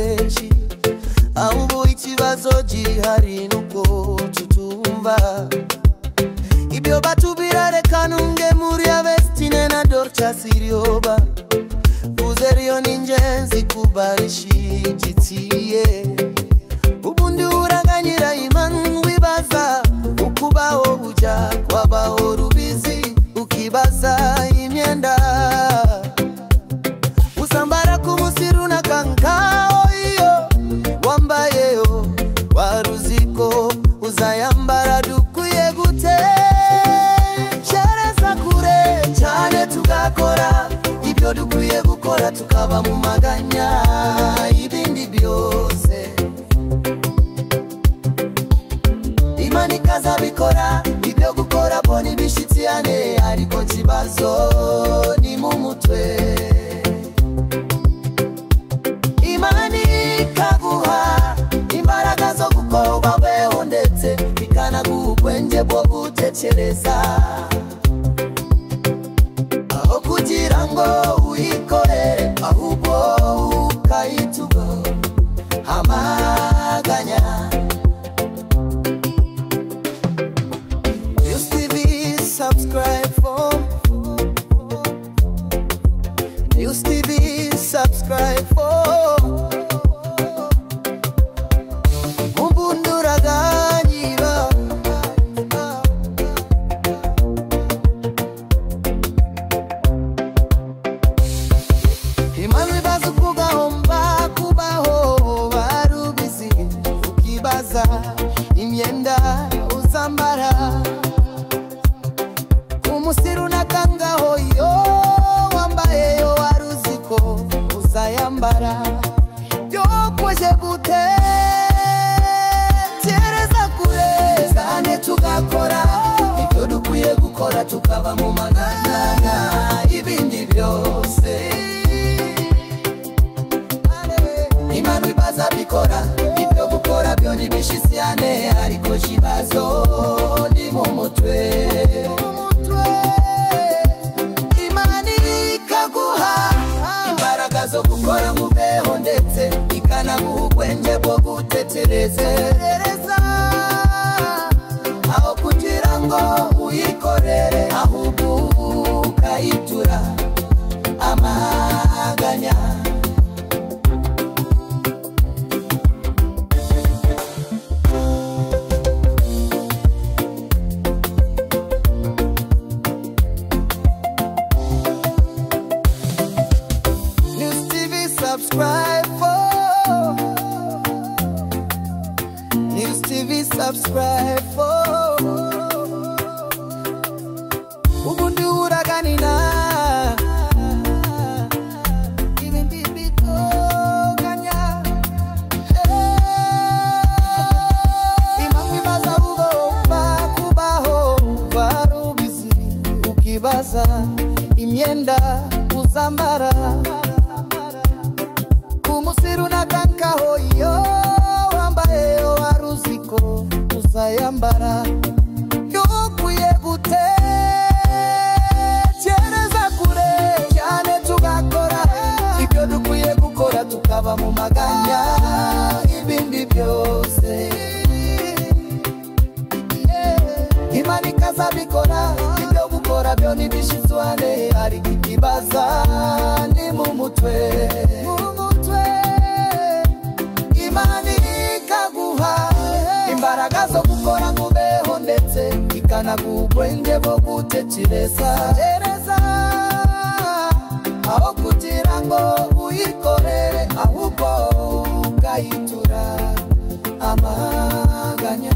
Benshi ahubwo ikibazo gihari nuko tutumva ibyo batubwira. Reka nunge muri Vestine na Dorcas Irioba Uzeriyo ni ingenzi kubarishyigikiye. Ubundi uraganyira Imana, wibaza ukubaho ujya kwabaho rubizi, ukibaza imyenda usambara ku munsi runaka nkaho iyo wambayeyo waruziko uzayambara. Dukwiye gutekereza kure cyane, tugakora ibyo dukwiye gukora, tukaba mu maganya ibindi byose Imana ikazabikora. Ibyo gukora bo ntibishitsiyane, ariko kibazo ni mu mutwe. Imana ikaguha imbaraga zo gukora ubabeho, ndetse ikanaguha ubwenge bwo gutekereza, aho kugira ngo uyikorere ahubwo ukayituga amaganya. News TV, subscribe for News TV, subscribe for Mumbunduraganyiba. Imana ibaza ukugahomba kubaho barubizi, ukibaza imyenda uzambara ku munsi runaka ngaho iyo wambayeyo waruziko uzayambara. Yokweje gutekereza kure cyane, tugakora ibyo dukwiye gukora, tukaba mu magana ibindi byose Imana ibaza bikora. Ibyo gukora byo ntibishitsiyane, ariko kibazo ni mu mutwe. Imana ikaguha imbaraga zo gukora mu beho, ndetse ikanaguha ubwenge bwo gutekereza, aho kugira ngo uyikorere ahubwo ukayitura amaganya. News TV, subscribe for News TV, subscribe for ubundi uraganina ibindi bitoganya. Impamvu ibaza ugomba kubaho warubizi, ukibaza imyenda uzambara ku munsi runaka nkaho iyo wambayeyo waruziko uzayambara. Yukwiye gutekereza kure cyane, tugakora ibyo dukwiye gukora, tukaba mu maganya ibindi byose Imana ikazabikora. Ibyo gukora byo ntibishitswane, ariko ikibaza ni mu mutwe. Imana ikaguha imbaraga zo gukora ngo ubeho, ndetse ikanaguha ubwenge bwo gutekereza, aho kugira ngo uyikorere ahubwo ukayitura amaganya.